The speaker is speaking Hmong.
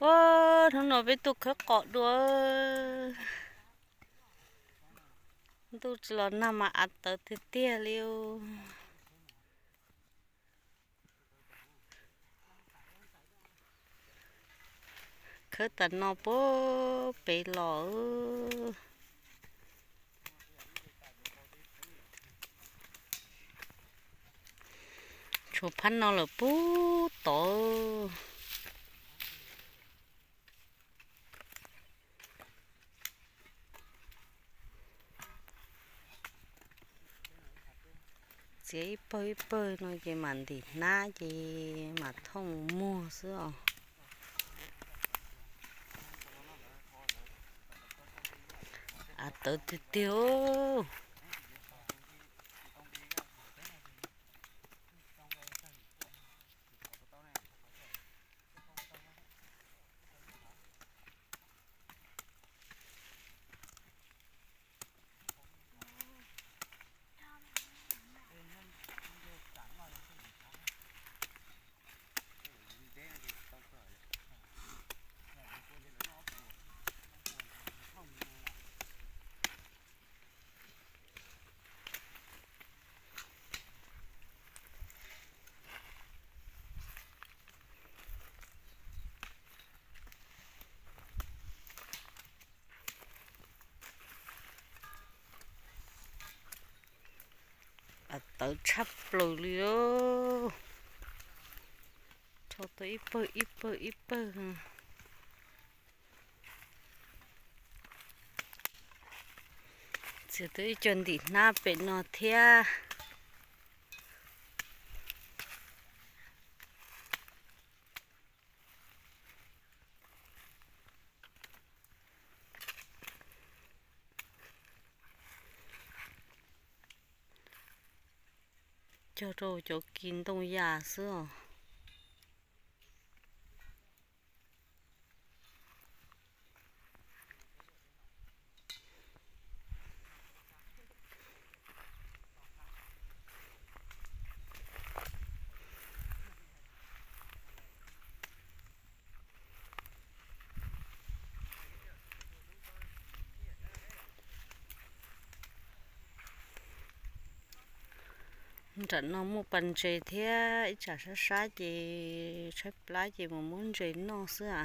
Ua, hnub no peb tuaj khawb qos dua. Ntuj tsis los nag mas av tawv tiag tiag li. Khawb tas no puag pem los. Tshuav phab no lawm puag tod. Txiav ib pawg ib pawg no ces mam ntim hnab ces mam thooj muag xwb os. Av tawv tiag tiag. Av tawv tshaj plaws li os. Rho tau ib pawg ib pawg ib pawg. Txiav tau ib co ntim hnab pem no thiab. Cog rau cov kis ntoo yas xwb os. Nram no muaj pas ntses thiab ib tsam sab sab ces tshaib plab ces mus muab ntses noj xwb a.